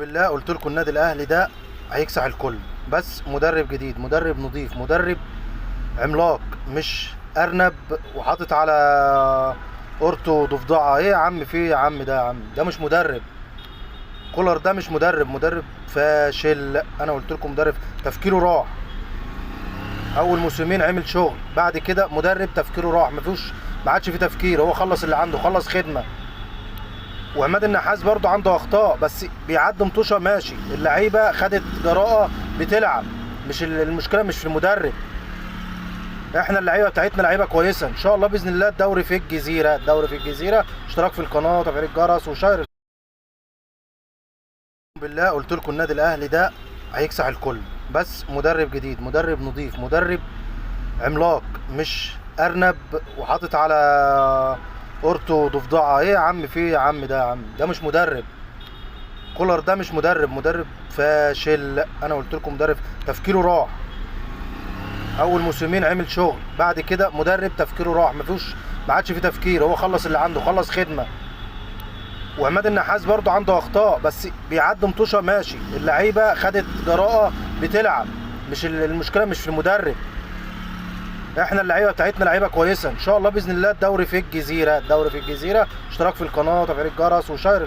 بالله قلت لكم النادي الاهلي ده هيكسح الكل، بس مدرب جديد، مدرب نظيف، مدرب عملاق، مش ارنب وحاطط على قورته ضفدعه. ايه يا عم، في إيه يا عم؟ ده يا عم ده مش مدرب. كولر ده مش مدرب، مدرب فاشل. انا قلت لكم مدرب تفكيره راح. اول موسمين عمل شغل، بعد كده مدرب تفكيره راح، مفيش، ما عادش فيه تفكير. هو خلص اللي عنده، خلص خدمة. وعماد النحاس برضو عنده اخطاء، بس بيعدي مطوشه ماشي. اللعيبة خدت جراءه بتلعب، مش المشكلة مش في المدرب. احنا اللعيبة بتاعتنا لعيبة كويسة ان شاء الله باذن الله. الدوري في الجزيرة، الدوري في الجزيرة. اشتراك في القناة وتفعيل الجرس و share. بالله قلت لكم النادي الاهلي ده هيكسح الكل، بس مدرب جديد، مدرب نظيف، مدرب عملاق، مش ارنب وحاطط على قورته ضفدعه. ايه يا عم، في إيه يا عم؟ ده يا عم ده مش مدرب. كولر ده مش مدرب، مدرب فاشل. انا قلت لكم مدرب تفكيره راح. اول موسمين عمل شغل، بعد كده مدرب تفكيره راح، مفيش، ما عادش فيه تفكير. هو خلص اللي عنده، خلص خدمة. وعماد النحاس برضو عنده اخطاء، بس بيعدي مطوشه ماشي. اللعيبة خدت جراءه بتلعب، مش المشكلة مش في المدرب. احنا اللعيبة بتاعتنا لعيبة كويسة ان شاء الله باذن الله. الدوري في الجزيرة، الدوري في الجزيرة. اشتراك في القناة وتفعيل الجرس و share.